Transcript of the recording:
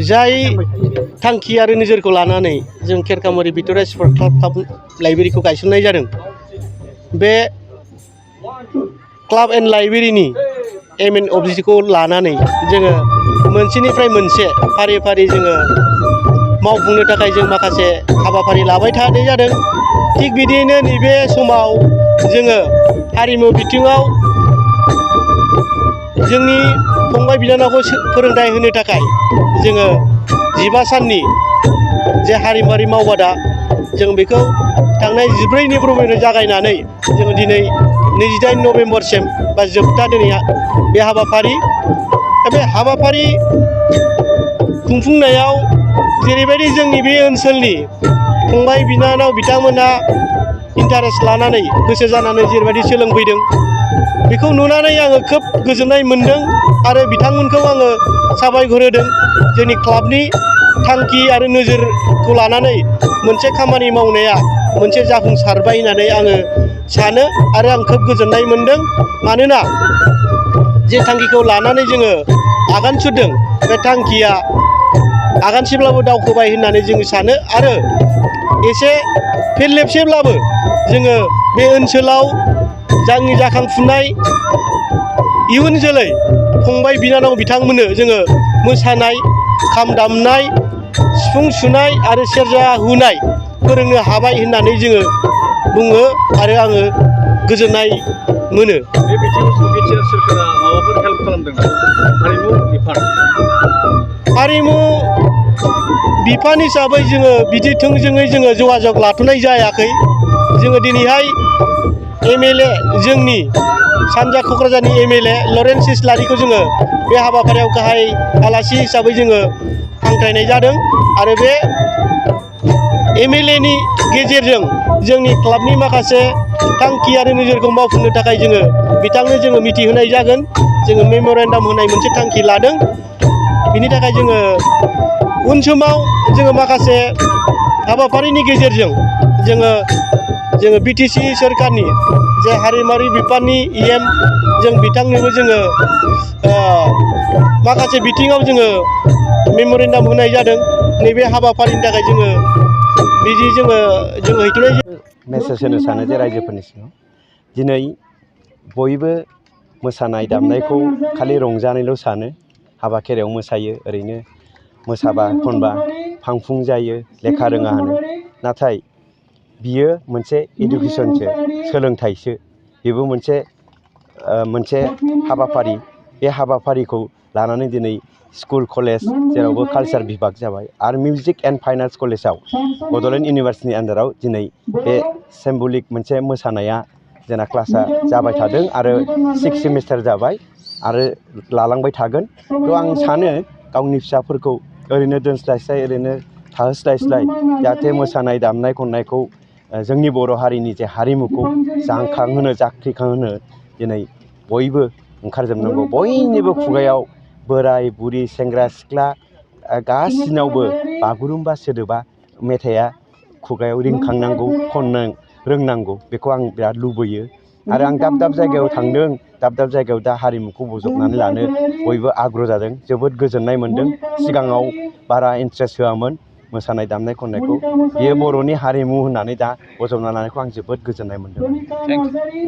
जाय थांखि आरो नोजोरखौ लानानै जों खेरखामारि भिक्ट'रिया स्पर्ट क्लाब लाइब्रेरिखौ गायसननाय जादों। बे क्लाब एन्ड लाइब्रेरिनि एम एन्ड अबजेक्टिभखौ लानानै जोङो मोनसेनिफ्राय मोनसे फारि फारि जोङो मावफुंनो थाखाय जों माखासे हाबाफारि लाबाय थानाय जादों। थिग बिदियैनो नैबे समाव जोङो हारिमु बिथिङाव जोंनि फंबाय बिनानावखौ फोरोंथाइ होनो थाखाय जोङो 15 साननि जे हारिमुआरि मावबादा जों बेखौ थांनाय 14 फेब्रुवारिनिफ्राय जागायनानै जोङो दिनै 28 नभेम्बरसिम बा जोबथा दिनै बे हाबाफारि बे हाबाफारि खुंफुंनायाव जेरैबायदि जोंनि बे ओनसोलनि फंबाय बिनानाव बिथांमोना इन्टारेस्ट लानानै गोसो जानानै जेरैबायदि सोलोंफैदों बेखौ नुनानै आङो खोब गोजोननाय मोन्दों आरो बिथांमोनखौ आङो साबायखर होदों। जोंनि क्लाबनि थांखि आरो नोजोरखौ लानानै मोनसे खामानि मावनाया मोनसे जाफुंसारबाय होननानै आङो सानो आरो आं खोब गोजोननाय मोन्दों। मानोना जे थांखिखौ लानानै जोङो आगान सुरदों बे थांखिया आगानसेब्लाबो दावखोबाय होननानै जोङो सानो आरो एसे फेरलेबसेब्लाबो जोङो बे ओनसोलाव जोंनि जाखांफुनाय इयुन जोलै फंबाय बिनानाव बिथांमोननो जोङो मोसानाय, खाम दामनाय, सिफुं सुनाय आरो सेरजा हुनाय फोरोंनो हाबाय होननानै जोङो बुङो आरो आङो गोजोननाय मोनो। बे बिथिङाव बिटिआर सोरखारा माबाफोर हेल्प खालामदों हारिमु बिफान? हारिमु बिफान हिसाबै जोङो बिदि थोंजोङै जोङो जगाजग लाथ'नाय जायाखै। जोङो दिनैहाय एमएलए जोंनि सानजा क'क्राझारनि एमएलए लरेन्स इस्लारिखौ जोङो बे हाबाफारियाव गाहाय आलासि हिसाबै जोङो हांख्रायनाय जादों आरो बे एमएलएनि गेजेरजों जोंनि क्लाबनि माखासे थांखि आरो नोजोरखौ मावफुंनो थाखाय जोङो बिथांनो जोङो मिथिहोनाय जागोन। जोङो मेम'रेन्डाम होनाय मोनसे थांखि लादों। बिनि थाखाय जोङो उन समाव जोङो माखासे हाबाफारिनि गेजेरजों जोङो बिटिसि सोरखारनि जे हारिमुआरि बिफाननि EM जों बिथांनोबो जोङो माखासे बिथिङाव जोङो मेम'रेन्डाम होनाय जादों। नैबे हाबाफारिनि थाखाय जोङो बिदि जोङो हैथ'नाय मेसेज होनो सानो जे रायजोफोरनि सिङाव दिनै बयबो मोसानाय दामनायखौ खालि रंजानायल' सानो। हाबा खेरायाव मोसायो, ओरैनो मोसाबा खनबा फांफुं जायो, लेखा रोङा होनो। नाथाय बियो मोनसे इडुकेसनसो, सोलोंथाइसो। बेबो मोनसे हाबाफारि। बे हाबाफारिखौ लानानै दिनै स्कुल कलेज जेरावबो कालचार बिभाग जाबाय आरो मिउजिक एन्ड फाइन आर्ट्स कलेजाव बड'लेण्ड इउनिभार्सिटिनि आन्दाराव दिनै बे सिम्बलिक मोनसे मोसानाया जोंना क्लासआ जाबाय थादों आरो 6 सेमिस्टार जाबाय आरो लालांबाय थागोन। थ' आं सानो गावनि फिसाफोरखौ ओरैनो दोनस्लायस्लाय, ओरैनो थाहोस्लायस्लाय जाहाथे मोसानाय दामनाय खन्नायखौ जोंनि बर' हारिनि जे हारिमुखौ जांखांहोनो, जाख्रिखांहोनो दिनै बयबो ओंखारजोबनांगौ। बयनिबो खुगायाव बोराय बुरि सेंग्रा सिख्ला गासिनावबो बागुरुम्बा सोदोबा, मेथाइआ खुगायाव रिंखांनांगौ, खननो रोंनांगौ। बेखौ आं बिराद लुबैयो आरो आं दाब दाब जायगायाव थांदों। दाब दाब जायगायाव दा हारिमुखौ बजबनानै लानो बयबो आग्रह जादों। जोबोद गोजोननाय मोन्दों। सिगाङाव बारा इन्ट्रेस्ट होआमोन मोसानाय दामनाय खन्नायखौ। बेयो बर'नि हारिमु होननानै दा बजबना लानायखौ आं जोबोद गोजोननाय मोन्दों। Thank you.